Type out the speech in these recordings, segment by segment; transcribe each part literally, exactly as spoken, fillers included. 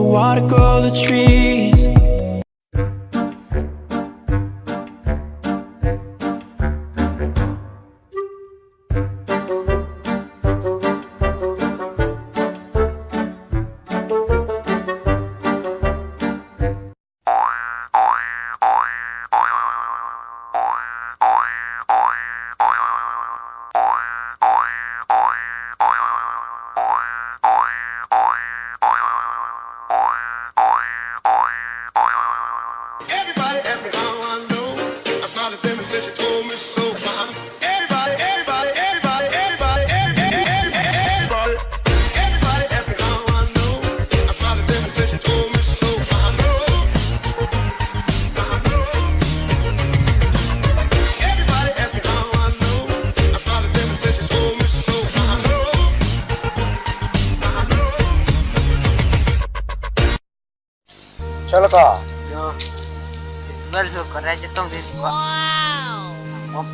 Water grow the trees. Everybody ask me how I know. I smiled at them and said she told me so. Everybody, everybody, everybody, everybody, everybody, everybody, everybody ask me how I know. I smiled at them and said she told me so. I know, I know. Everybody ask me how I know. I smiled at them and said she told me so. I know, I know. Chalo ko. Yo. Well, so kare chetong din ko. Wow.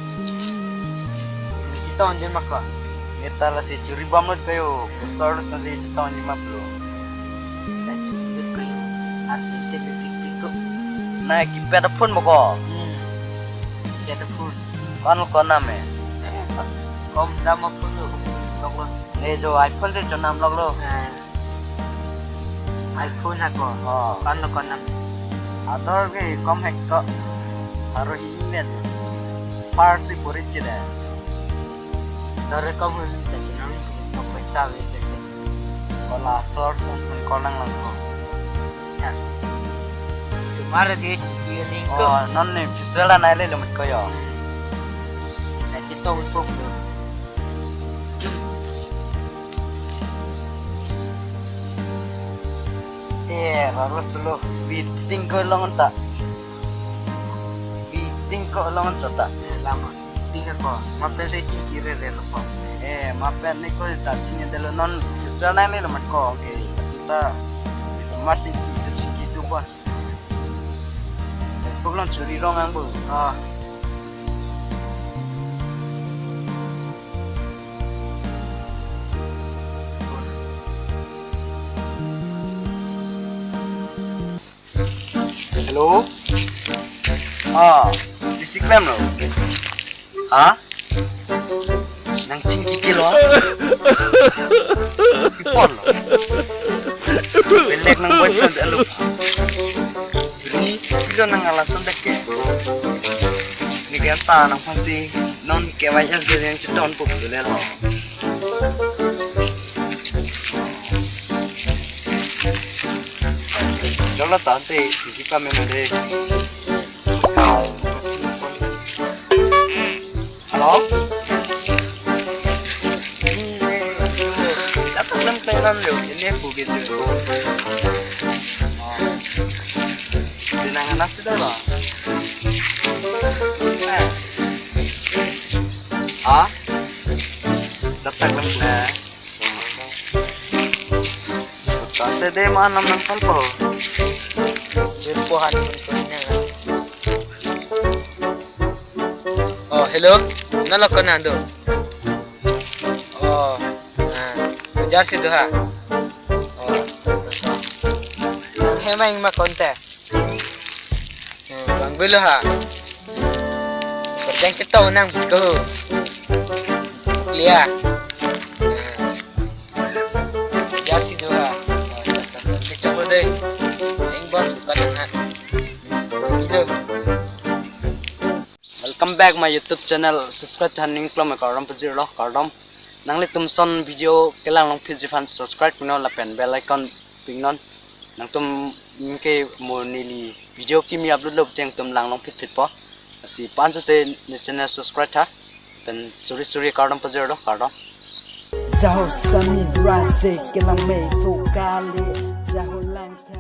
Chetong din ma ko. Neta lasi churi bom lot kayo. Kusar sa di chetong din ma bro. Ate te big big ko. Na keypad phone mo ko. Hmm. Keypad phone. Kon ko nam e. Kom dam phone lo. Lok lo. Ne jo iPhone si chonam lok lo. Eh. iPhone ha ko. Oh. Kon lo kon nam. Ador ke kom hek ko. Haro hini men. Par si puri chile. Dor kom hun sa chinam ko paisa ve ke. Kola sor phone phone ko nang lang ko. Ya. Tumar di ye ling ko. Oh, non ne phisel anai le lumit ko yo. Na chetong pok lo. Eh, raro solo. Biting ko long ta. Biting ko long ta. Eh, lama. Biting ko. Mapen se chingki rere lo ko. Eh, mapen ne ko ta chingki delo non. Extra nai le lumit ko. Okay. Ta. Mati chingki tu ko. Facebook along churi rong ang bu. Ah. Hello? Ah, bisi klem lo. Ha? Nang chingki kilo? Ipon lo. Belek nang boyfriend alo. Ri, ri lo nang ala son dek ke. Ni ke ta nang phansi non ke wai es de yang chetong puk de le lo. Jolo tante, chingki pa meme de. Hello? Hmm, eh, dapat lang tayo lang yun. Ini po gitu. Oh. Di nang anak sida ba? Eh. Ha? Dapat lang na. Tante de ma nam nang kalpo. Jin po han pun pun na. Oh, hello. Nalo ko nando. Oh, ah, bajar si do ha. Oh, hemai ma konte. Hmm, bang bilo ha. Perjang cipta unang ko. Lia. Ah. Bajar si do ha. Oh, cipta ko dei. Eng bon bukan ha. Video. Welcome back my YouTube channel. Subscribe than ning klom kardom pajir lo kardom. Nanglitum son video kelang long phit jiphan subscribe pinon lapen bell icon pinon. Nangtum ke mo neli video kimi upload lo teng tum lang long phit phit po. Lasi panso se ne channel subscribe tha. Pen suri suri kardom pajir lo kardom. Jaho sami raje kelang me so kali jaho lang tha.